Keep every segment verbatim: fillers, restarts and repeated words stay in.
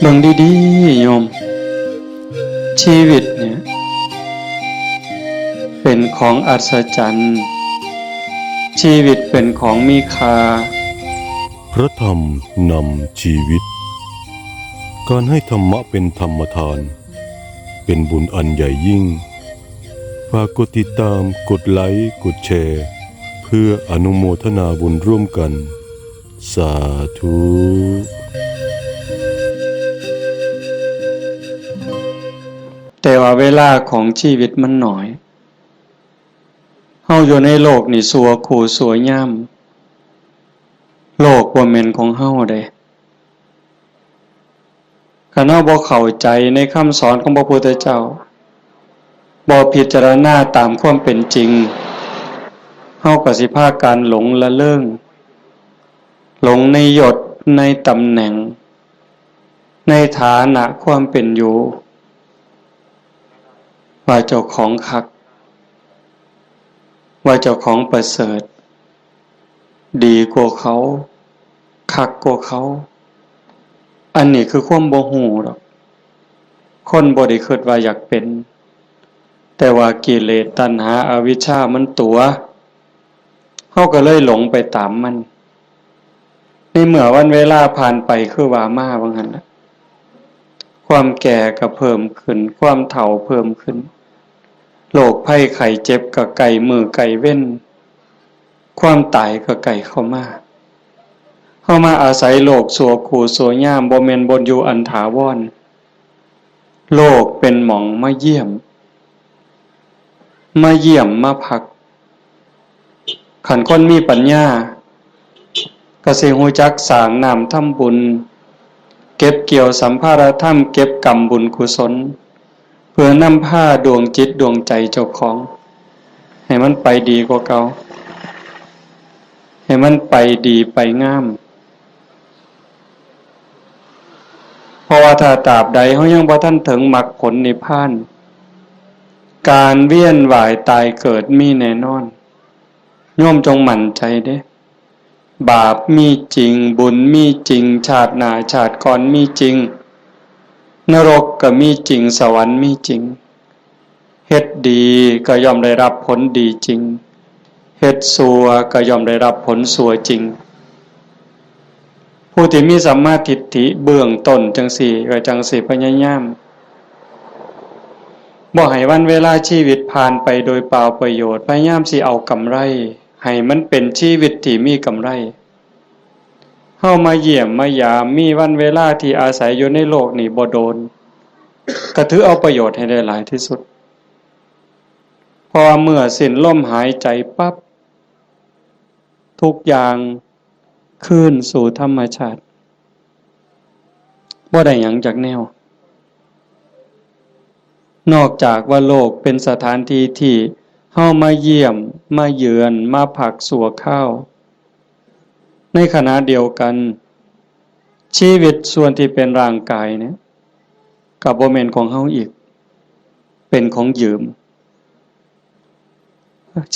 เบิ่งดีๆ โยม ชีวิตเนี่ย เป็นของอัศจรรย์ ชีวิตเป็นของมีค่า พระธรรมนำชีวิต การให้ธรรมะเป็นธรรมทาน เป็นบุญอันใหญ่ยิ่ง ฝากกดติดตาม กดไลค์ กดแชร์ เพื่ออนุโมทนาบุญร่วมกัน สาธุ แต่ว่าเวลาของชีวิตมันน้อย เฮาอยู่ในโลกนี่ชั่วคู่ชั่วยาม โลกบ่แม่นของเฮาเด้ คันเฮาบ่เข้าใจในคำสอนของพระพุทธเจ้า บ่พิจารณาตามความเป็นจริง เฮาก็สิพากันหลงละเลิง หลงในยศ ในตำแหน่ง ในฐานะความเป็นอยู่ ว่าเจ้าของคัก ว่าเจ้าของประเสริฐ ดีกว่าเขา คักกว่าเขา อันนี้คือความบ่ฮู้ดอก คนบ่ได้คิดว่าอยากเป็น แต่ว่ากิเลสตัณหาอวิชชามันตั๋ว เฮาก็เลยหลงไปตามมัน ในเมื่อวันเวลาผ่านไปคือว่ามาว่างั้นน่ะ ความแก่ก็เพิ่มขึ้น ความเฒ่าเพิ่มขึ้น โรคภัยไข้เจ็บก็ใกล้มื้อใกล้เว็น ความตายก็ใกล้เข้ามา เฮามาอาศัยโลกชั่วคู่ชั่วยาม บ่แม่นบ่อนอยู่อันถาวร โลกเป็นหม่องมาเยี่ยม มาเยี่ยมมาพัก คันคนมีปัญญา ก็สิฮู้จักสร้างน้ำทำบุญ เก็บเกี่ยวสัมภาระธรรม เก็บกำบุญกุศล เพื่อนำพาดวงจิตดวงใจเจ้าของ ให้มันไปดีกว่าเก่า ให้มันไปดีไปงาม เพราะว่าถ้าตราบใดเฮายังบ่ทันถึงมรรคผลนิพพาน การเวียนว่ายตายเกิดมีแน่นอน โยมจงมั่นใจเด้ บาปมีจริง บุญมีจริง ชาติหน้าชาติก่อนมีจริง นรกก็มีจริง สวรรค์มีจริง เฮ็ดดีก็ย่อมได้รับผลดีจริง เฮ็ดชั่วก็ย่อมได้รับผลชั่วจริง ผู้ที่มีสัมมาทิฏฐิเบื้องต้นจั่งซี้ ก็จั่งสิพยายาม บ่ให้วันเวลาชีวิตผ่านไปโดยเปล่าประโยชน์ พยายามสิเอากำไร ให้มันเป็นชีวิตที่มีกำไร เฮามาเยี่ยมมายาม มีวันเวลาที่อาศัยอยู่ในโลกนี้บ่โดน ก็ถือเอาประโยชน์ให้ได้หลายที่สุด เพราะว่าเมื่อสิ้นลมหายใจปั๊บ ทุกอย่างคืนสู่ธรรมชาติ บ่ได้หยังจักแนว นอกจากว่าโลกเป็นสถานที่ที่เฮามาเยี่ยม มาเยือน มาพักชั่วคราว ในขณะเดียวกัน ชีวิตส่วนที่เป็นร่างกายเนี่ย ก็บ่แม่นของเฮาอีก เป็นของยืม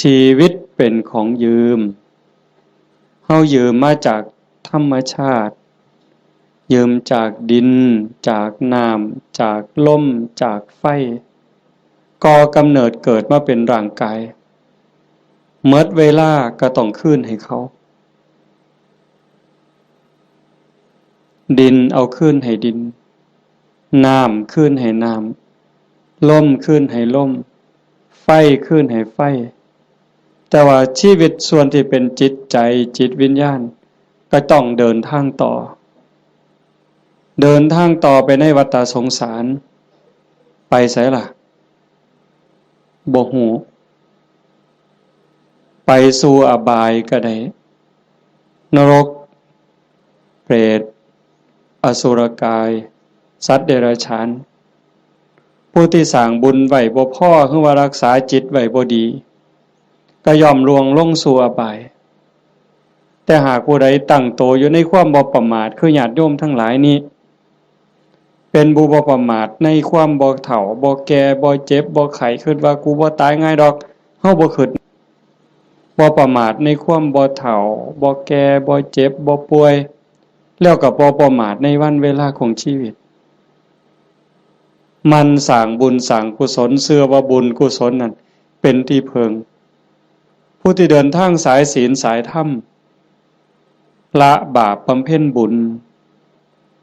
ชีวิตเป็นของยืม เฮายืมมาจากธรรมชาติ ยืมจากดิน จากน้ำ จากลม จากไฟ ก่อกำเนิดเกิดมาเป็นร่างกาย หมดเวลาก็ต้องคืนให้เขา ดินเอาคืนให้ดิน น้ำคืนให้น้ำ ลมคืนให้ลม ไฟคืนให้ไฟ แต่ว่าชีวิตส่วนที่เป็นจิตใจ จิตวิญญาณ ก็ต้องเดินทางต่อ เดินทางต่อไปในวัฏสงสาร ไปไสล่ะ บ่ฮู้ ไปสู่อบายก็ได้ นรก เปรต อสุรกาย สัตว์เดรัจฉาน ผู้ที่สร้างบุญไว้บ่พอ หรือว่ารักษาจิตไว้บ่ดี ก็ย่อมล่วงลงสู่อบาย แต่หากผู้ใดตั้งโตอยู่ในความบ่ประมาท คือญาติโยมทั้งหลายนี้ เป็นผู้บ่ประมาทในความบ่เฒ่า บ่แก่ บ่เจ็บ บ่ไข้ คิดว่ากูบ่ตายง่ายดอก เฮาบ่คิด บ่ประมาทในความบ่เฒ่า บ่แก่ บ่เจ็บ บ่ป่วย แล้วก็บ่ประมาทในวันเวลาของชีวิต หมั่นสร้างบุญสร้างกุศล เชื่อว่าบุญกุศลนั่นเป็นที่เพิ่ง ผู้ที่เดินทางสายศีลสายธรรม ละบาปบำเพ็ญบุญ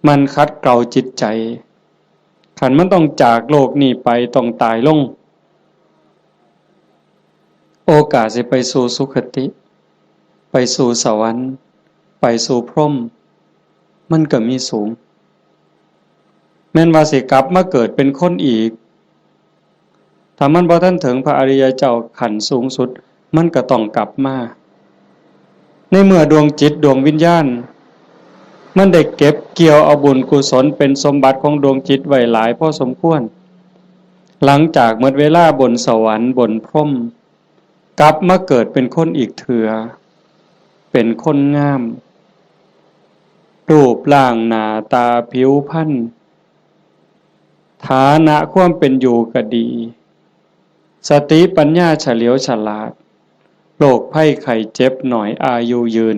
มันขัดเกลาจิตใจ คันมันต้องจากโลกนี้ไป ต้องตายลง โอกาสสิไปสู่สุคติ ไปสู่สวรรค์ ไปสู่พรหม มันก็มีสูง แม่นว่าสิกลับมาเกิดเป็นคนอีก ถ้ามันบ่ทันถึงพระอริยเจ้าขั้นสูงสุด มันก็ต้องกลับมา ในเมื่อดวงจิตดวงวิญญาณ มันได้เก็บเกี่ยวเอาบุญกุศลเป็นสมบัติของดวงจิตไว้หลายพอสมควร หลังจากหมดเวลาบนสวรรค์บนพรหม กลับมาเกิดเป็นคนอีกเถื่อ เป็นคนงาม รูปร่างหน้าตาผิวพรรณ ฐานะความเป็นอยู่ก็ดี สติปัญญาเฉลียวฉลาด โรคภัยไข้เจ็บน้อย อายุยืน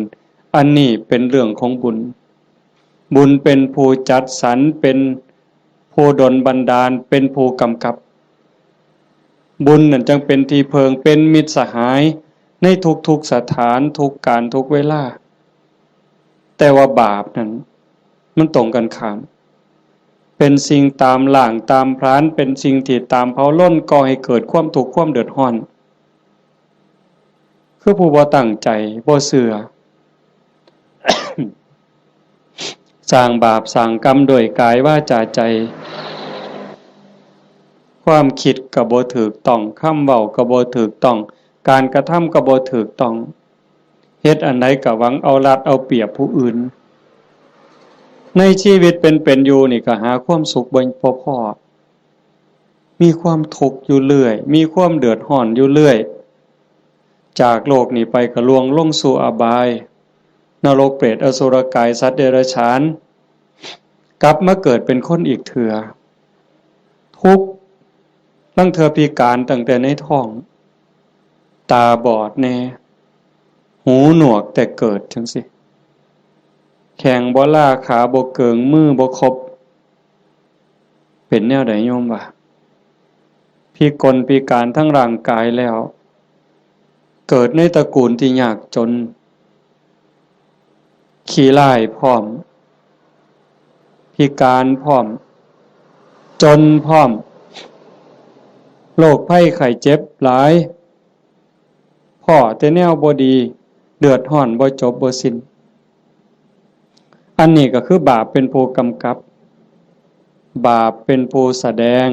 อันนี้เป็นเรื่องของบุญ บุญเป็นผู้จัดสรร เป็นผู้ดลบันดาล เป็นผู้กำกับ บุญนั่นจั่งเป็นที่เพิ่ง เป็นมิตรสหาย ในทุกๆสถาน ทุกการ ทุกเวลา แต่ว่าบาปนั่น มันตรงกันข้าม เป็นสิ่งตามล่างตามผลาญ เป็นสิ่งที่ตามเผาลน ก่อให้เกิดความทุกข์ความเดือดร้อน คือผู้บ่ตั้งใจ บ่เชื่อ สร้างบาปสร้างกรรมด้วยกายวาจาใจ ความคิดก็บ่ถูกต้อง คำเว้าก็บ่ถูกต้อง การกระทำก็บ่ถูกต้อง เฮ็ดอันใดก็หวังเอารัดเอาเปรียบผู้อื่น ในชีวิตเป็นๆอยู่นี่ก็หาความสุขบ่ บ่พ้อ มีความทุกข์อยู่เรื่อย มีความเดือดร้อนอยู่เรื่อย จากโลกนี้ไปก็ล่วงลงสู่อบาย นรกเปรตอสุรกายสัตว์เดรัจฉาน กลับมาเกิดเป็นคนอีกเถื่อ ทุกข์ ลางเทื่อพิการตั้งแต่ในท้อง ตาบอดแน่ หูหนวกแต่เกิดจั่งซี้ แข้งบ่ลา ขาบ่เกิ่ง มือบ่ครบ เป็นแนวใดโยมว่า พิกลพิการทั้งร่างกายแล้ว เกิดในตระกูลที่ยากจน ขี้ร้ายพร้อม พิการพร้อม จนพร้อม โรคภัยไข้เจ็บหลาย พ้อแต่แนวบ่ดี เดือดร้อนบ่จบบ่สิ้น อันนี้ก็คือบาปเป็นผู้กำกับ บาปเป็นผู้แสดง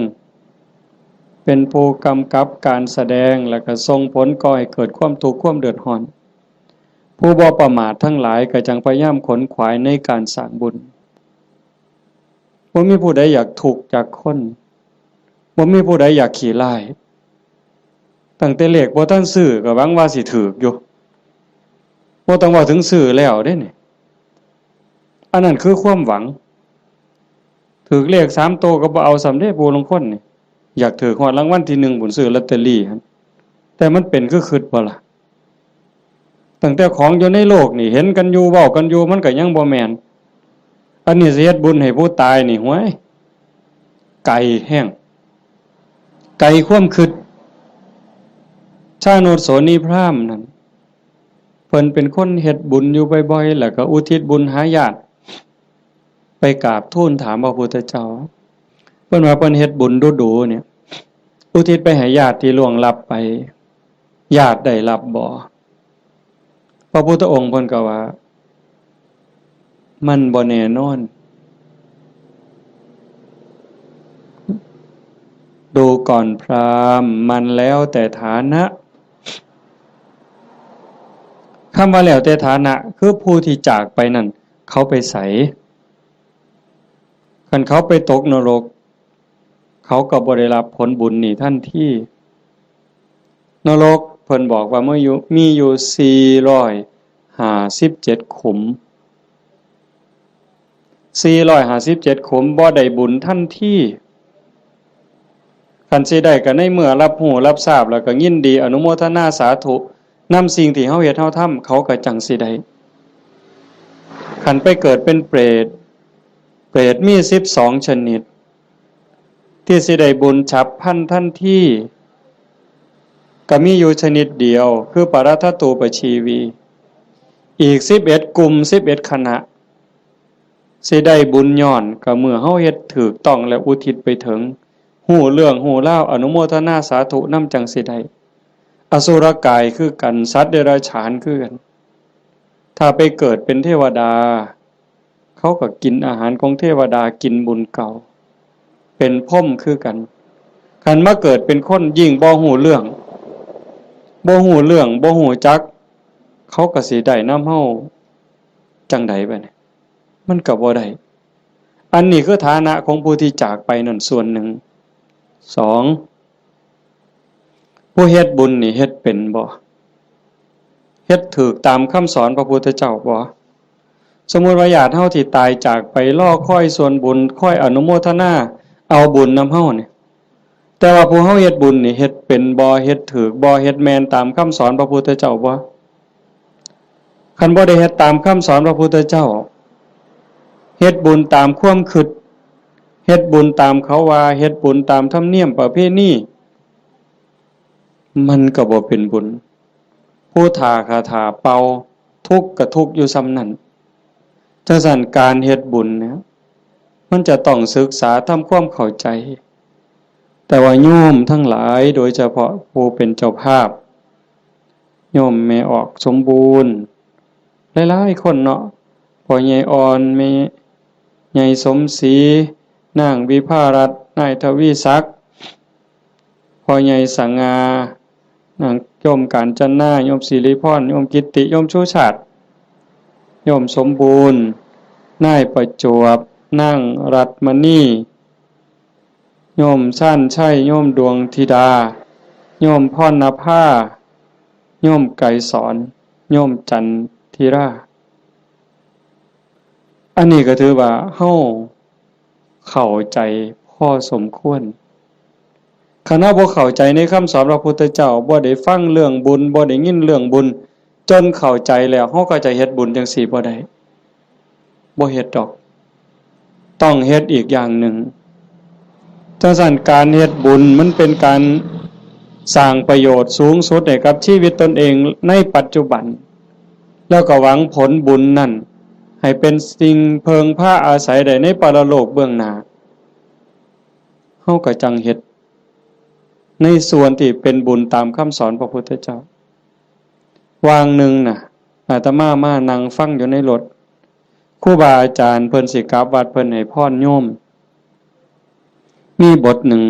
เป็นผู้กำกับการแสดง แล้วก็ส่งผลก่อให้เกิดความทุกข์ความเดือดร้อน ผู้บ่ประมาททั้งหลายก็จั่งพยายามขนขวายในการสร้างบุญ บ่มีผู้ใดอยากทุกข์อยากคน บ่มีผู้ใดอยากขี้ร้าย ตั้งแต่เลขบ่ทันซื้อก็หวังว่าสิถูกอยู่ บ่ต้องเว้าถึงซื้อแล้วเด้นี่ อันนั้นคือความหวัง ถูกเลขสามโตก็บ่เอาซ้ำเด้ ผู้ลางคนนี่ อยากถูกฮอดรางวัลที่หนึ่งพุ้น ซื้อลอตเตอรี่หั่น แต่มันเป็นคือคิดบ่ล่ะ ตั้งแต่ของอยู่ในโลกนี่ เห็นกันอยู่ เว้ากันอยู่ มันก็ยังบ่แม่น อันนี้สิเฮ็ดบุญให้ผู้ตายนี่ ห้วย ไกลแฮง ไกลความคิด ชาโนชโสนีพราหมณ์นั่น เพิ่นเป็นคนเฮ็ดบุญอยู่บ่อยๆ แล้วก็อุทิศบุญหาญาติ ไปกราบทูลถามพระพุทธเจ้า เพิ่นว่าเพิ่นเฮ็ดบุญดูๆ เนี่ย อุทิศไปให้ญาติที่ล่วงลับไป ญาติได้รับบ่ พระพุทธองค์เพิ่นก็ว่า มันบ่แน่นอน ดูก่อนพราหมณ์ มันแล้วแต่ฐานะ คำว่าแล้วแต่ฐานะ คือผู้ที่จากไปนั่น เขาไปไส คันเขาไปตกนรก เขาก็บ่ได้รับผลบุญนี่ทันที นรกเพิ่นบอกว่ามีอยู่ มีอยู่สี่ร้อยห้าสิบเจ็ดขุม สี่ร้อยห้าสิบเจ็ดขุม บ่ได้บุญทันที คันสิได้ก็ในเมื่อรับรู้รับทราบแล้วก็ยินดีอนุโมทนาสาธุนำสิ่งที่เฮาเฮ็ดเฮาทำ เขาก็จั่งสิได้ คันไปเกิดเป็นเปรต เปรตมีสิบสองชนิด ที่สิได้บุญฉับพลันทันที ก็มีอยู่ชนิดเดียว คือปรัตถตูปชีวี อีกสิบเอ็ดกลุ่ม สิบเอ็ดคณะ สิได้บุญย้อนก็เมื่อเฮาเฮ็ดถูกต้องและอุทิศไปถึง ฮู้เรื่องฮู้ราว อนุโมทนาสาธุนำจั่งสิได้ อสุรกายคือกัน สัตว์เดรัจฉานคือกัน ถ้าไปเกิดเป็นเทวดา เขาก็กินอาหารของเทวดา กินบุญเก่า เป็นพรหมคือกัน คันมาเกิดเป็นคนยิ่งบ่ฮู้เรื่อง บ่ฮู้เรื่อง บ่ฮู้จัก เขาก็สิได้นำเฮาจั่งใดบัดนี้ มันก็บ่ได้ อันนี้คือฐานะของผู้ที่จากไปนั่นส่วนหนึ่ง สอง ผู้เฮ็ดบุญนี่เฮ็ดเป็นบ่ เฮ็ดถูกตามคำสอนพระพุทธเจ้าบ่ สมมุติว่าญาติเฮาที่ตายจากไปรอคอยส่วนบุญ คอยอนุโมทนาเอาบุญนำเฮานี่ แต่ว่าผู้เฮาเฮ็ดบุญนี่เฮ็ดเป็นบ่ เฮ็ดถูกบ่ เฮ็ดแม่นตามคำสอนพระพุทธเจ้าบ่ คันบ่ได้เฮ็ดตามคำสอนพระพุทธเจ้า เฮ็ดบุญตามความคิด เฮ็ดบุญตามเขาว่า เฮ็ดบุญตามธรรมเนียมประเพณี มันก็บ่เป็นบุญ ผู้ถ้าคาถาเป่า ทุกข์ก็ทุกข์อยู่ส่ำนั้น จั่งซั้นการเฮ็ดบุญเนี่ย มันจะต้องศึกษาทำความเข้าใจ แต่ว่าโยมทั้งหลาย โดยเฉพาะผู้เป็นเจ้าภาพ โยมแม่ออกสมบูรณ์ หลายๆคนเนาะ พ่อใหญ่อ่อน แม่ใหญ่สมศรี นางวิภารัตน์ นายทวีศักดิ์ พ่อใหญ่สง่า นางโยมกาญจนา โยมสิริพร โยมกิตติ โยมชูชาติ โยมสมบูรณ์ นายประจวบ นางรัตน์มณี โยมชาญชัย โยมดวงธิดา โยมพรณภา โยมไกรสอน โยมจันทิรา อันนี้ก็ถือว่าเฮาเข้าใจพอสมควร คันเฮาบ่เข้าใจในคำสอนพระพุทธเจ้า บ่ได้ฟังเรื่องบุญ บ่ได้ยินเรื่องบุญ จนเข้าใจแล้ว เฮาก็จะเฮ็ดบุญจั่งซี้บ่ได้ บ่เฮ็ดดอก ต้องเฮ็ดอีกอย่างหนึ่ง จั่งซั้นการเฮ็ดบุญมันเป็นการสร้างประโยชน์สูงสุดให้กับชีวิตตนเองในปัจจุบัน แล้วก็หวังผลบุญนั่นให้เป็นสิ่งเพิ่งพาอาศัยได้ในปรโลกเบื้องหน้า เฮาก็จั่งเฮ็ดในส่วนที่เป็นบุญตามคำสอนพระพุทธเจ้า วางหนึ่งน่ะ อาตมามานั่งฟังอยู่ในรถ ครูบาอาจารย์เพิ่นสิกลับวัด เพิ่นให้พรโยม มีบทหนึ่ง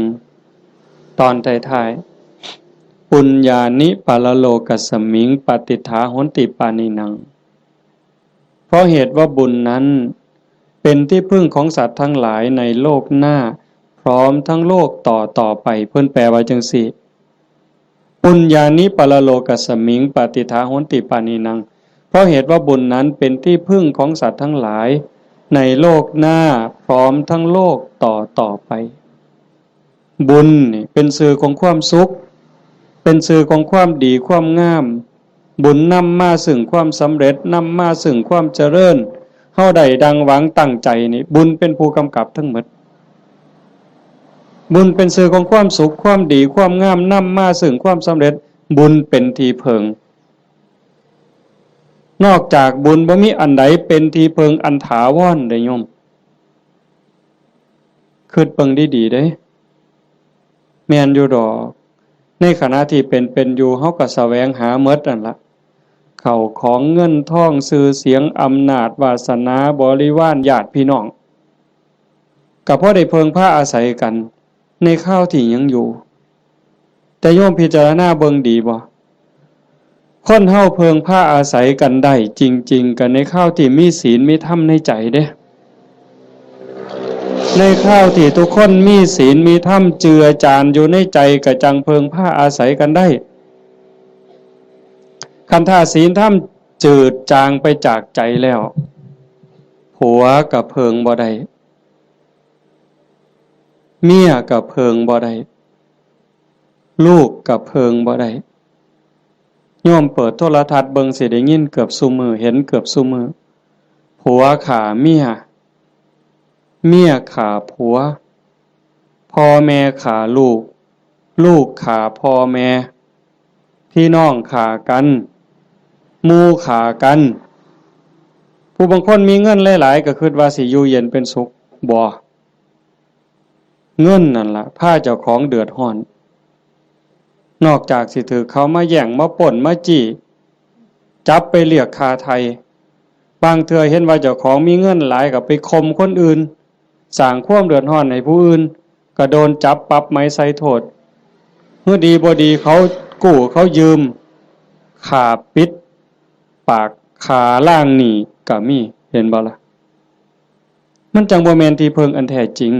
ตอนท้ายๆ ปุญญานิปรโลกัสมิง ปฏิฏฐาโหนติปาณินัง เพราะเหตุว่าบุญนั้นเป็นที่พึ่งของสัตว์ทั้งหลายในโลกหน้า พร้อมทั้งโลกต่อต่อไป เพิ่นแปลว่าจั่งซี้ ปุญญานิปรโลกัสมิง ปฏิฏฐาโหนติปาณินัง เพราะเหตุว่าบุญนั้นเป็นที่พึ่งของสัตว์ทั้งหลาย ในโลกหน้าพร้อมทั้งโลกต่อต่อไป บุญนี่เป็นชื่อของความสุข เป็นชื่อของความดีความงาม บุญนำมาซึ่งความสำเร็จ นำมาซึ่งความเจริญ เฮาได้ดังหวังตั้งใจนี่ บุญเป็นผู้กำกับทั้งหมด บุญเป็นชื่อของความสุข ความดี ความงาม นำมาซึ่งความสำเร็จ บุญเป็นที่เพิ่ง นอกจากบุญบ่มีอันใดเป็นที่เพิ่งอันถาวรเด้โยม คิดเบิ่งดีๆเด้ แม่นอยู่ดอก ในขณะที่เป็นเป็นอยู่ เฮาก็แสวงหาหมดนั่นละ เข้าของเงินทอง ชื่อเสียง อำนาจ วาสนา บริวาร ญาติพี่น้อง ก็พอได้เพิ่งพาอาศัยกันในคราวที่ยังอยู่ แต่โยมพิจารณาเบิ่งดีบ่ คนเฮาเพิ่งพาอาศัยกันได้จริงๆ ก็ในคราวที่มีศีลมีธรรมในใจเด้ ในคราวที่ทุกคนมีศีลมีธรรมเจือจานอยู่ในใจ ก็จั่งเพิ่งพาอาศัยกันได้ คันถ้าศีลธรรมจืดจางไปจากใจแล้ว ผัวก็เพิ่งบ่ได้ เมียก็เพิ่งบ่ได้ ลูกก็เพิ่งบ่ได้ โยมเปิดโทรทัศน์เบิ่งสิได้ยินเกือบซุมื้อ เห็นเกือบซุมื้อ ผัวฆ่าเมีย เมียฆ่าผัว พ่อแม่ฆ่าลูก ลูกฆ่าพ่อแม่ พี่น้องฆ่ากัน หมู่ฆ่ากัน ผู้บางคนมีเงินหลายๆ ก็คิดว่าสิอยู่เย็นเป็นสุข บ่ เงินนั่นล่ะพาเจ้าของเดือดร้อน นอกจากสิถืกเขามาแย่ง มาปล้น มาจี้ จับไปเรียกค่าไถ่ บางเทื่อเห็นว่าเจ้าของมีเงินหลายก็ไปข่มคนอื่น สร้างความเดือดร้อนให้ผู้อื่น ก็โดนจับปรับไหมใส่โทษ เมื่อดีบ่ดีเขากู้เขายืม ฆ่าปิดปาก ฆ่าล้างหนี้ก็มี เห็นบ่ล่ะ มันจั่งบ่แม่นที่พึ่งอันแท้จริง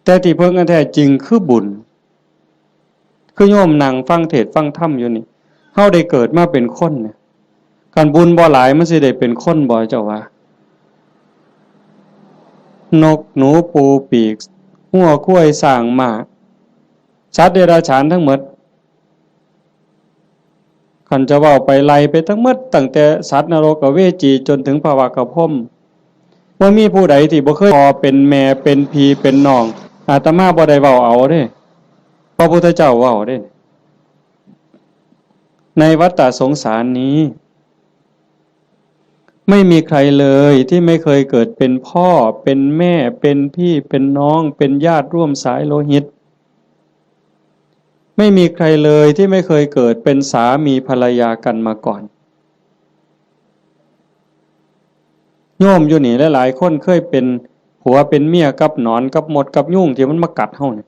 แต่ที่พึ่งอันแท้จริงคือบุญ คือโยมนั่งฟังเทศน์ฟังธรรมอยู่นี่ เฮาได้เกิดมาเป็นคนเนี่ย คันบุญบ่หลายมันสิได้เป็นคนบ่ เจ้าว่า นกหนูปูปีก งัวควายช้างม้า สัตว์เดรัจฉานทั้งหมด คันจะเว้าไปไล่ไปทั้งหมด ตั้งแต่สัตว์นรกอเวจีจนถึงพระวักกะพรหม บ่มีผู้ใดที่บ่เคยพ่อเป็นแม่เป็นพี่เป็นน้อง อาตมาบ่ได้เว้าเอาเด้ พระพุทธเจ้าเว้าเด้ ในวัฏฏะสงสารนี้ ไม่มีใครเลยที่ไม่เคยเกิดเป็นพ่อ เป็นแม่ เป็นพี่ เป็นน้อง เป็นญาติร่วมสายโลหิต ไม่มีใครเลยที่ไม่เคยเกิดเป็นสามีภรรยากันมาก่อน โยมอยู่นี่หลายๆ คนเคยเป็นผัวเป็นเมียกับหนอนกับมดกับยุงที่มันมากัดเฮาเนี่ย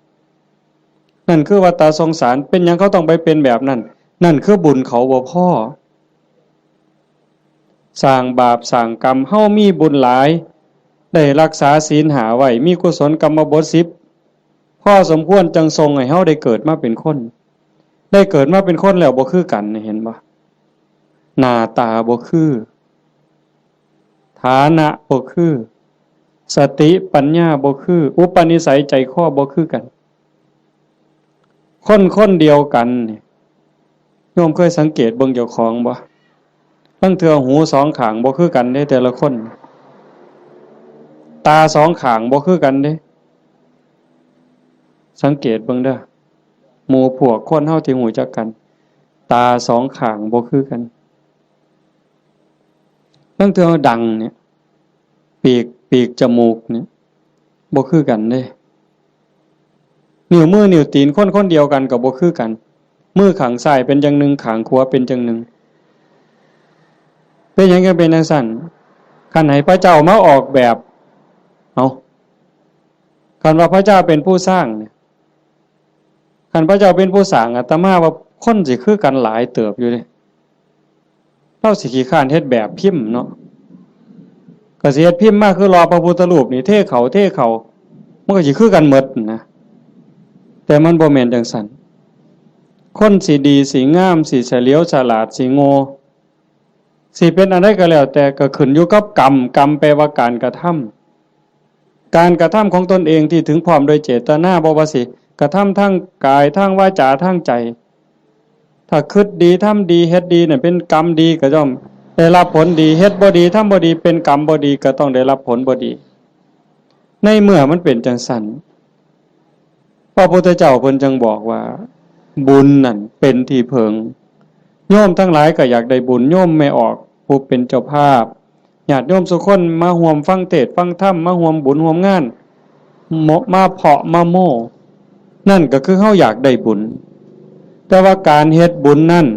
นั่นคือวัฏฏะสงสาร เป็นหยังเขาต้องไปเป็นแบบนั้น นั่นคือบุญเขาบ่พอ สร้างบาปสร้างกรรม เฮามีบุญหลาย ได้รักษาศีลห้าไว้ มีกุศลกรรมบทสิบ พอสมควรจั่งส่งให้เฮาได้เกิดมาเป็นคน ได้เกิดมาเป็นคนแล้วบ่คือกันนี่ เห็นบ่ หน้าตาบ่คือ ฐานะบ่คือ สติปัญญาบ่คือ อุปนิสัยใจคอบ่คือกัน คนคนเดียวกันนี่ โยมเคยสังเกตเบิ่งเจ้าของบ่ ลางเทื่อหูสองข้างบ่คือกันเด้ แต่ละคน ตาสองข้างบ่คือกันเด้ สังเกตเบิ่งเด้อ หมู่พวกคนเฮาที่รู้จักกัน ตาสองข้างบ่คือกัน ลางเทื่อดังเนี่ย ปีก ปีกจมูกเนี่ย บ่คือกันเด้ นิ้วมือนิ้วตีนคนคนเดียวกันก็บ่คือกัน มือข้างซ้ายเป็นจั่งหนึ่ง ข้างขวาเป็นจั่งหนึ่ง เป็นหยังจั่งเป็นจั่งซั้น คันให้พระเจ้ามาออกแบบ เอ้า คันว่าพระเจ้าเป็นผู้สร้างเนี่ย คันพระเจ้าเป็นผู้สร้าง อาตมาว่าคนสิคือกันหลายเติบอยู่เด้ ลาวสิขี้คร้านเฮ็ดแบบพิมพ์เนาะ ก็สิเฮ็ดพิมพ์มาคือหล่อพระพุทธรูปนี่ เทเข้า เทเข้า มันก็สิคือกันหมดนะ แต่มันบ่แม่นจั่งซั้น คนสิดีสิงาม สิเฉลียวฉลาด สิโง่ สิเป็นอันใดก็แล้วแต่ ก็ขึ้นอยู่กับกรรม กรรมแปลว่าการกระทำ การกระทำของตนเองที่ถึงพร้อมโดยเจตนา บ่ว่าสิกระทำทางกาย ทางวาจา ทางใจ ถ้าคิดดี ทำดี เฮ็ดดีเนี่ยเป็นกรรมดี ก็ย่อมได้รับผลดี เฮ็ดบ่ดี ทำบ่ดี เป็นกรรมบ่ดี ก็ต้องได้รับผลบ่ดี ในเมื่อมันเป็นจั่งซั้น พระพุทธเจ้าเพิ่นจั่งบอกว่า บุญนั่นเป็นที่เพิ่ง โยมทั้งหลายก็อยากได้บุญ โยมแม่ออกผู้เป็นเจ้าภาพ ญาติโยมสุคนมาร่วมฟังเทศน์ฟังธรรม มาร่วมบุญร่วมงาน มา มาเพาะมาโม้ นั่นก็คือเฮาอยากได้บุญ แต่ว่าการเฮ็ดบุญนั่น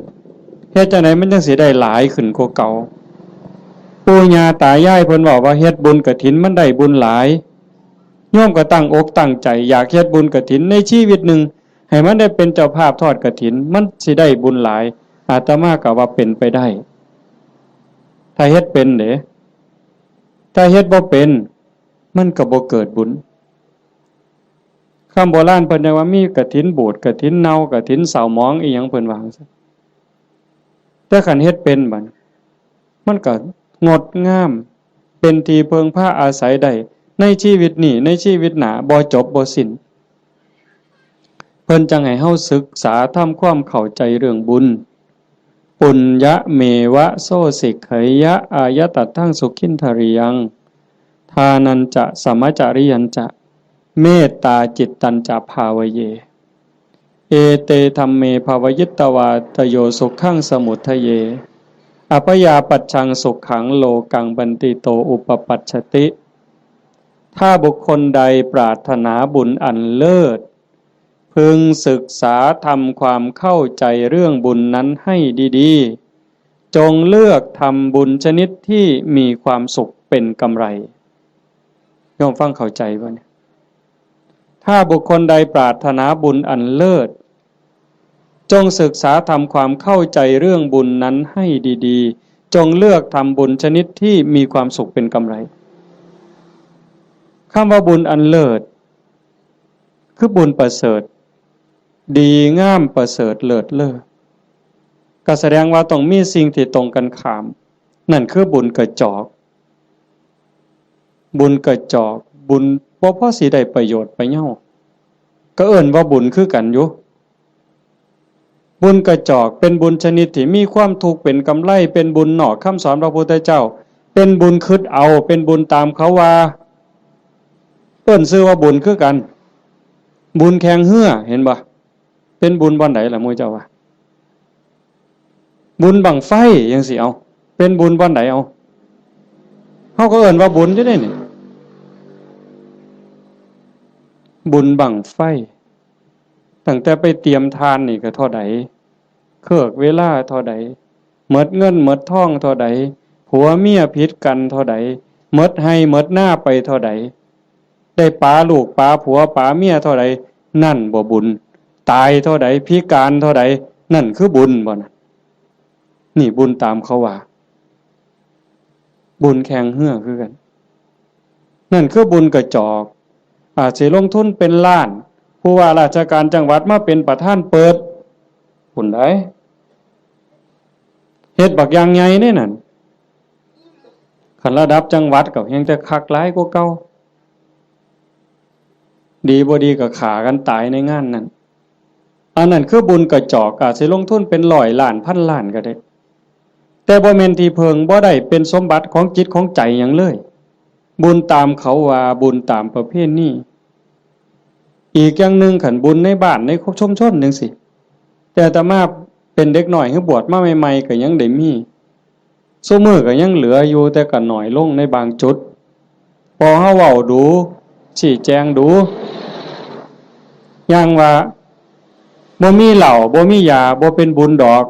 เฮ็ดจั่งใดมันจั่งสิได้หลายขึ้นกว่าเก่า ปู่ย่าตายายเพิ่นเว้าว่าเฮ็ดบุญกฐินมันได้บุญหลาย โยมก็ตั้งอกตั้งใจอยากเฮ็ดบุญกฐินในชีวิตหนึ่ง ให้มันได้เป็นเจ้าภาพทอดกฐิน มันสิได้บุญหลาย อาตมาก็ว่าเป็นไปได้ ถ้าเฮ็ดเป็นเด้ ถ้าเฮ็ดบ่เป็น มันก็บ่เกิดบุญ คำโบราณเพิ่นจั่งว่ามีกฐินบูด กฐินเน่า กฐินเศร้าหมอง อีหยังเพิ่นว่าจั่งซั้น แต่คันเฮ็ดเป็นบัด มันก็งดงาม เป็นที่เพิ่งพาอาศัยได้ ในชีวิตนี้ ในชีวิตหน้า บ่จบบ่สิ้น เพิ่นจั่งให้เฮาศึกษาทำความเข้าใจเรื่องบุญ ปุญญะเมวะโสสิกขยะอายตัตถังสุขินทริยัง ทานัญจะสมจริยัญจะ เมตตาจิตตัญจะภาวะเย เอเตธัมเมภาวะยิตวาตโยสุขังสมุทเท อภยาปัชชังสุขังโลกังบันติโตอุปปัชชติ ถ้าบุคคลใดปรารถนาบุญอันเลิศ พึงศึกษาทำความเข้าใจเรื่องบุญนั้นให้ดีๆ จงเลือกทำบุญชนิดที่มีความสุขเป็นกำไร โยมฟังเข้าใจบ่เนี่ย ถ้าบุคคลใดปรารถนาบุญอันเลิศ จงศึกษาทำความเข้าใจเรื่องบุญนั้นให้ดีๆ จงเลือกทำบุญชนิดที่มีความสุขเป็นกำไร คำว่าบุญอันเลิศ คือบุญประเสริฐ ดีงามประเสริฐเลิศเลอ ก็แสดงว่าต้องมีสิ่งที่ตรงกันข้าม นั่นคือบุญกระจอก บุญกระจอก บุญบ่พอสิได้ประโยชน์ไปเย้า ก็เอิ้นว่าบุญคือกันอยู่ บุญกระจอกเป็นบุญชนิดที่มีความทุกข์เป็นกำไร เป็นบุญนอกคำสอนพระพุทธเจ้า เป็นบุญคิดเอา เป็นบุญตามเขาว่า เอิ้นชื่อว่าบุญคือกัน บุญแข่งเฮือ เห็นบ่ เป็นบุญบ่อนใดล่ะหมู่เจ้าว่า บุญบั้งไฟจั่งซี้ เอา เป็นบุญบ่อนใด เอา เฮาก็เอิ้นว่าบุญอยู่เด้นี่ บุญบั้งไฟ ตั้งแต่ไปเตรียมถ่านนี่ก็เท่าใด เคิกเวลาเท่าใด หมดเงินหมดทองเท่าใด ผัวเมียผิดกันเท่าใด หมดไฮ่หมดนาไปเท่าใด ได้ปาลูกปาผัวปาเมียเท่าใด นั่นบ่บุญ ตายเท่าใด พิการเท่าใด นั่นคือบุญบ่นะ นี่บุญตามเขาว่า บุญแข่งเฮือคือกัน นั่นคือบุญกระจอก อาจสิลงทุนเป็นล้าน ผู้ว่าราชการจังหวัดมาเป็นประธานเปิด บุญใด เฮ็ดบักอย่างใหญ่เด้นั่น คันระดับจังหวัดก็แฮ่งแต่คักหลายกว่าเก่า ดีบ่ดีก็ฆ่ากันตายในงานนั้น อันนั้นคือบุญกระจอก อาจสิลงทุนเป็นร้อยล้านพันล้านก็ได้ แต่บ่แม่นที่เพิ่ง บ่ได้เป็นสมบัติของจิตของใจหยังเลย บุญตามเขาว่า บุญตามประเพณี อีกอย่างหนึ่ง คันบุญในบ้านในชุมชนจั่งซี้ แต่อาตมาเป็นเด็กน้อย คือบวชมาใหม่ๆ ก็ยังได้มี ซุมื้อก็ยังเหลืออยู่ แต่ก็น้อยลงในบางจุด พอเฮาเว้าดู ชี้แจงดู อย่างว่า บ่มีเหล้า บ่มียา บ่เป็นบุญดอก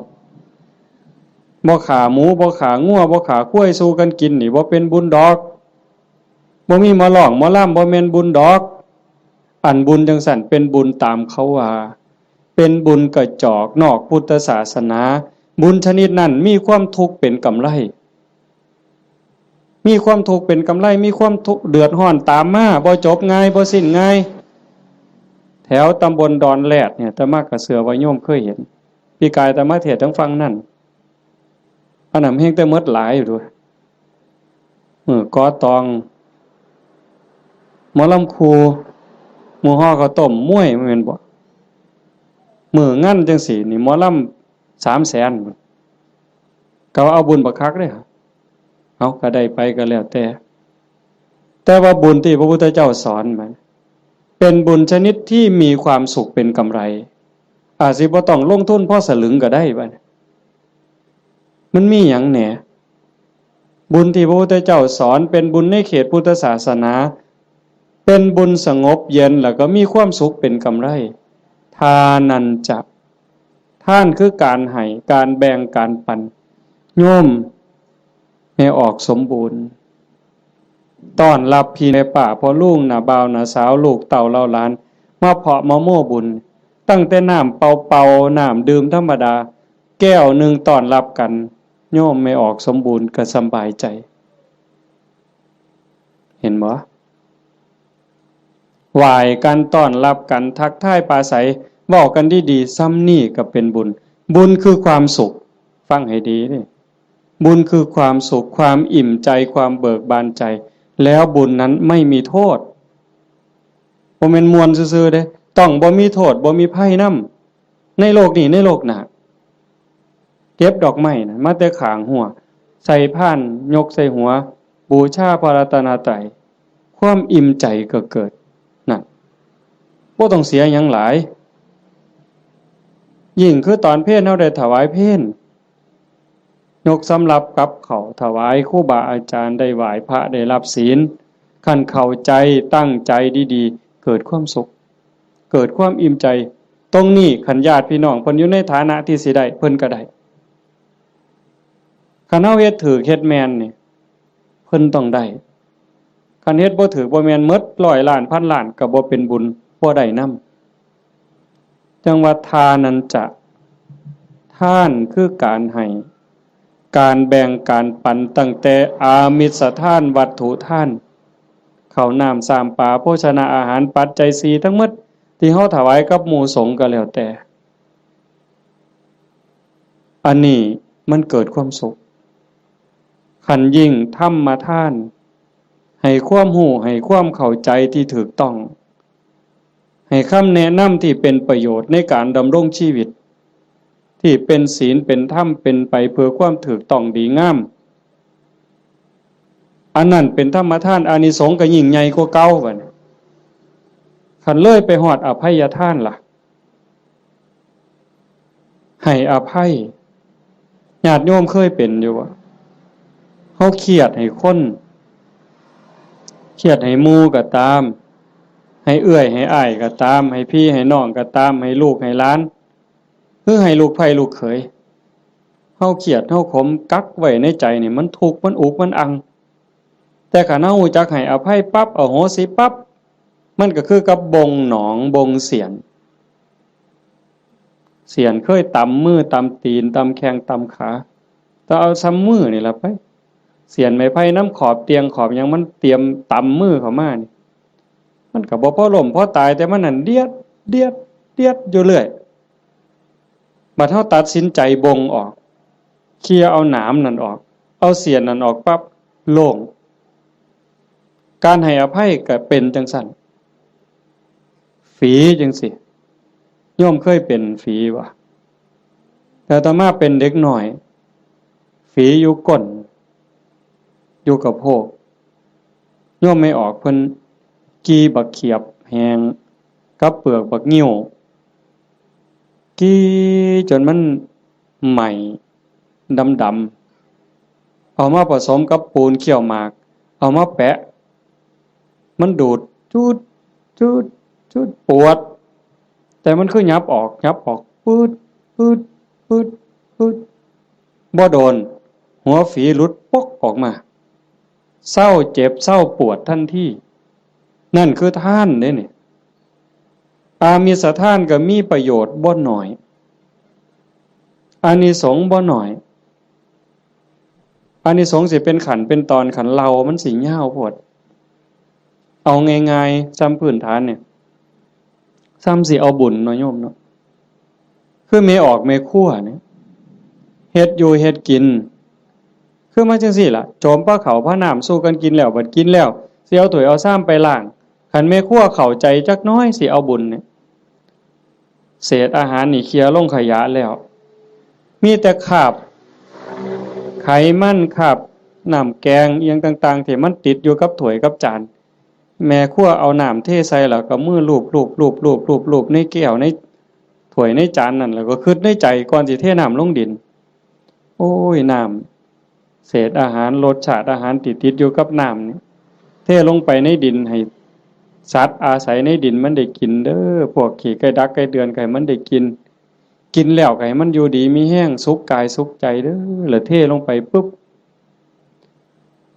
บ่ฆ่าหมู บ่ฆ่างัว บ่ฆ่าควายสู่กันกินนี่ บ่เป็นบุญดอก บ่มีหมอร้องหมอลำ บ่แม่นบุญดอก อันบุญจั่งซั้นเป็นบุญตามเขาว่า เป็นบุญกระจอกนอกพุทธศาสนา บุญชนิดนั้นมีความทุกข์เป็นกำไร มีความทุกข์เป็นกำไร มีความทุกข์เดือดร้อนตามมา บ่จบง่าย บ่สิ้นง่าย แถวตำบลดอนแรดเนี่ย อาตมาก็เชื่อว่าโยมเคยเห็น ปีกายอาตมาเทศน์ทางฝั่งนั่น อันนั้นแฮ่งแต่หมดหลายอยู่เด้อ มื้อก่อตอง หมอลำครู มื้อห่อข้าวต้มมวย แม่นบ่ มื้องานจั่งซี้นี่ หมอลำสามแสน ก็ว่าเอาบุญบักคักเด้ เอาก็ได้ไปก็แล้วแต่ แต่ว่าบุญที่พระพุทธเจ้าสอนมัน เป็นบุญชนิดที่มีความสุขเป็นกำไร อาจสิบ่ต้องลงทุนพอสลึงก็ได้บัดนี้ มันมีหยังแหน่ บุญที่พระพุทธเจ้าสอนเป็นบุญในเขตพุทธศาสนา เป็นบุญสงบเย็น แล้วก็มีความสุขเป็นกำไร ทานัญจะ ทานคือการให้ การแบ่ง การปัน โยมแม่ออกสมบูรณ์ ต้อนรับพี่แม่ป้าพ่อลุงน้าบ่าวน้าสาว ลูกเต้าเหล่าหลาน มาเพาะมาโม้บุญ ตั้งแต่น้ำเปล่าๆ น้ำดื่มธรรมดา แก้วหนึ่งต้อนรับกัน โยมแม่ออกสมบูรณ์ก็สำบายใจ เห็นบ่ ไหว้กัน ต้อนรับกัน ทักทายปราศรัย เว้ากันดีๆ ส่ำนี้ก็เป็นบุญ บุญคือความสุข ฟังให้ดีเด้ บุญคือความสุข ความอิ่มใจ ความเบิกบานใจ แล้วบุญนั้นไม่มีโทษ บ่แม่นม่วนซื่อๆ เด้ ต้องบ่มีโทษ บ่มีภัยนำ ในโลกนี้ ในโลกหน้า เก็บดอกไม้นะ มาแต่ข้างฮั้ว ใส่พาน ยกใส่หัว บูชาพระรัตนตรัย ความอิ่มใจก็เกิด นั่น บ่ต้องเสียหยังหลาย ยิ่งคือตอนเพลเฮาได้ถวายเพล ยกสำรับกับข้าวถวายครูบาอาจารย์ ได้ไหว้พระ ได้รับศีล คันเข้าใจตั้งใจดีๆ เกิดความสุข เกิดความอิ่มใจ ตรงนี้คันญาติพี่น้องเพิ่นอยู่ในฐานะที่สิได้ เพิ่นก็ได้ คันเฮาเฮ็ดถูกเฮ็ดแม่นนี่ เพิ่นต้องได้ คันเฮ็ดบ่ถูกบ่แม่น หมดร้อยล้านพันล้านก็บ่เป็นบุญ บ่ได้นำ จั่งว่าทานัญจะ ทานคือการให้ การแบ่งการปัน ตั้งแต่อามิสทาน วัตถุทาน ข้าวน้ำ ซ้ำปลา โภชนะอาหาร ปัจจัยสี่ทั้งหมด ที่เฮาถวายกับหมู่สงฆ์ก็แล้วแต่ อันนี้มันเกิดความสุข คันยิ่งธรรมทาน ให้ความรู้ ให้ความเข้าใจที่ถูกต้อง ให้คำแนะนำที่เป็นประโยชน์ในการดำรงชีวิต ที่เป็นศีลเป็นธรรม เป็นไปเพื่อความถูกต้องดีงาม อันนั้นเป็นธรรมทาน อานิสงส์ก็ยิ่งใหญ่กว่าเก่าบัดนี้ คันเลยไปฮอดอภัยทานล่ะ ให้อภัย ญาติโยมเคยเป็นอยู่บ่ เฮาเครียดให้คน เครียดให้หมู่ก็ตาม ให้เอื้อยให้อ้ายก็ตาม ให้พี่ให้น้องก็ตาม ให้ลูกให้หลาน หรือให้ลูกใผลูกเขย เฮาเครียดเฮาขมกักไว้ในใจนี่ มันทุกข์มันอุกมันอัง แต่คันเฮารู้จักให้อภัยปั๊บ อโหสิปั๊บ มันก็คือกับบ่งหนองบ่งเสียน เสียนเคยตำมือตำตีนตำแข้งตำขา แต่เอาซ่ำมือนี่ล่ะไป เสียนไม้ไผ่นำขอบเตียงขอบหยังมันเตรียมตำมือเข้ามานี่ มันก็บ่พอล้มพอตาย แต่มันนั่นเดียด เดียด เดียดอยู่เรื่อย บัดเฮาตัดสินใจบ่งออก เคลียร์เอาหนามนั่นออก เอาเสียนนั่นออกปั๊บ โล่ง การให้อภัยก็เป็นจั่งซั้น ฝีจั่งซี้ โยมเคยเป็นฝีบ่ แต่อาตมาเป็นเด็กน้อย ฝีอยู่ก้น อยู่กะโพก โยมแม่ออกเพิ่นกี่บักเขียบแห้งกับเปลือกบักงิ้ว กี่จนมันไหม้ดำๆ เอามาผสมกับปูนเคี่ยวหมาก เอามาแปะ มันดูดจุดจุดจุด ปวด แต่มันคือหยับออก หยับออก ปืด ปืด ปืด ปืด บ่โดน หัวฝีหลุดปกออกมา เซาเจ็บเซาปวดทันที นั่นคือทานเด้นี่ อามิสทานก็มีประโยชน์บ่น้อย อานิสงส์บ่น้อย อานิสงส์สิเป็นขั้นเป็นตอน คันเล่ามันสิยาวโพด เอาง่ายๆ ซ่ำพื้นฐานเนี่ย ซ่ำสิเอาบุญเนาะโยมเนาะ คือแม่ออกแม่ครัวเนี่ย เฮ็ดอยู่เฮ็ดกิน คือมาจั่งซี้ล่ะ โจมพาข้าวพาน้ำสู่กันกินแล้ว บัดกินแล้ว สิเอาถ้วยเอาชามไปล้าง คันแม่ครัวเข้าใจจักน้อยสิเอาบุญเนี่ย เศษอาหารนี่เคลียร์ลงขยะแล้ว มีแต่คราบไขมัน คราบน้ำแกงอิหยังต่างๆ ที่มันติดอยู่กับถ้วยกับจาน แม่ครัวเอาน้ำเทใส่แล้วก็มือลูบลูบลูบลูบลูบลูบในแก้วในถ้วยในจานนั่น แล้วก็คิดในใจก่อนสิเทน้ำลงดิน โอ้ย น้ำ เศษอาหาร รสชาติอาหารที่ติดอยู่กับน้ำนี่ เทลงไปในดิน ให้สัตว์อาศัยในดินมันได้กินเด้อ พวกขี้ไก่ดักไก่เดือนก็ให้มันได้กิน กินแล้วก็ให้มันอยู่ดีมีแฮง สุขกายสุขใจเด้อ แล้วเทลงไปปุ๊บ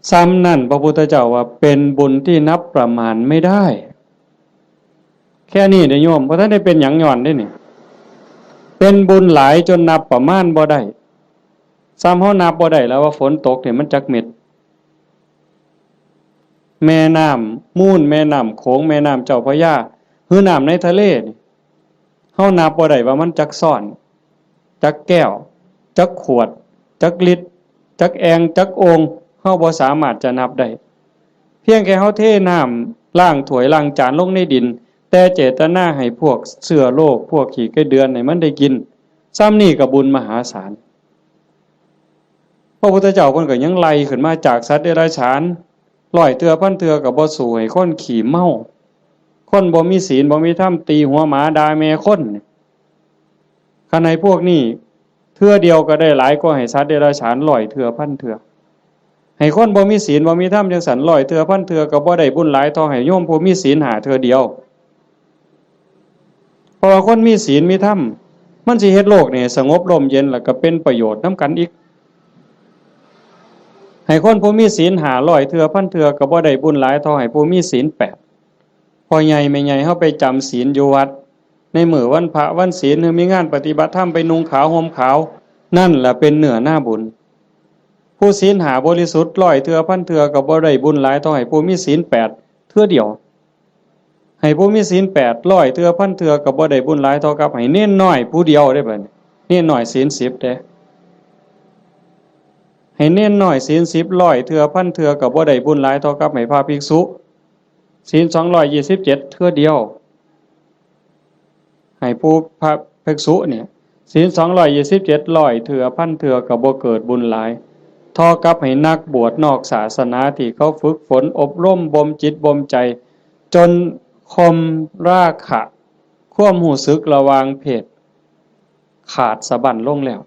ซ่ำนั่นพระพุทธเจ้าว่าเป็นบุญที่นับประมาณไม่ได้ แค่นี้เด้อโยม บ่ทันได้เป็นหยังย้อนเด้นี่ เป็นบุญหลายจนนับประมาณบ่ได้ ซ่ำเฮานับบ่ได้แล้วว่าฝนตกเนี่ยมันจักเม็ด แม่น้ำมูล แม่น้ำโขง แม่น้ำเจ้าพระยา หรือน้ำในทะเลนี่ เฮานับบ่ได้ว่ามันจักซ้อน จักแก้ว จักขวด จักลิตร จักแอ่ง จักโอ่ง เฮาบ่สามารถจะนับได้ เพียงแค่เฮาเทน้ำล้างถ้วยล้างจานลงในดิน แต่เจตนาให้พวกเชื้อโรค พวกขี้ไก่เดือนให้มันได้กิน ซ่ำนี่ก็บุญมหาศาล พระพุทธเจ้าเพิ่นก็ยังไล่ขึ้นมาจากสัตว์เดรัจฉาน ร้อยเทื่อพันเทื่อก็บ่สู้ให้คนขี้เมา ค คนบ่มีศีลบ่มีธรรม ตีหัวหมาด่าแม่คนนี่ คันให้พวกนี้เทื่อเดียวก็ได้หลายกว่าให้สัตว์เดรัจฉานร้อยเทื่อพันเทื่อ ให้คนบ่มีศีลบ่มีธรรมจังซั่นร้อยเทื่อพันเทื่อก็บ่ได้บุญหลายเท่าให้โยมผู้มีศีลห้าเทื่อเดียว เพราะว่าคนมีศีลมีธรรม มันสิเฮ็ดโลกนี่สงบร่มเย็น แล้วก็เป็นประโยชน์นำกันอีก ให้คนผู้มีศีลห้าร้อยเทื่อพันเทื่อก็บ่ได้บุญหลายเท่าให้ผู้มีศีลแปด พ่อใหญ่แม่ใหญ่เฮาไปจำศีลอยู่วัด ในมื้อวันพระวันศีล หรือมีงานปฏิบัติธรรม ไปนุ่งขาวห่มขาว นั่นแหละเป็นเนื้อนาบุญ ผู้ศีลห้าบริสุทธิ์ร้อยเทื่อพันเทื่อก็บ่ได้บุญหลายเท่าให้ผู้มีศีลแปดเทื่อเดียว ให้ผู้มีศีลแปดร้อยเทื่อพันเทื่อก็บ่ได้บุญหลายเท่ากับให้เณรน้อยผู้เดียวได้บัดนี้ เณรน้อยศีลสิบเด้ ให้เณรน้อยศีลสิบร้อยเทื่อพันเทื่อก็บ่ได้บุญหลายเท่ากับให้พระภิกษุ ศีลสองร้อยยี่สิบเจ็ดเทื่อเดียว ให้ผู้พระภิกษุเนี่ย ศีลสองร้อยยี่สิบเจ็ดร้อยเทื่อพันเทื่อก็บ่เกิดบุญหลาย เท่ากับให้นักบวชนอกศาสนาที่เขาฝึกฝนอบรมบ่มจิตบ่มใจ จนข่มราคะ ความรู้สึกระหว่างเพศ ขาดสะบั้นลงแล้ว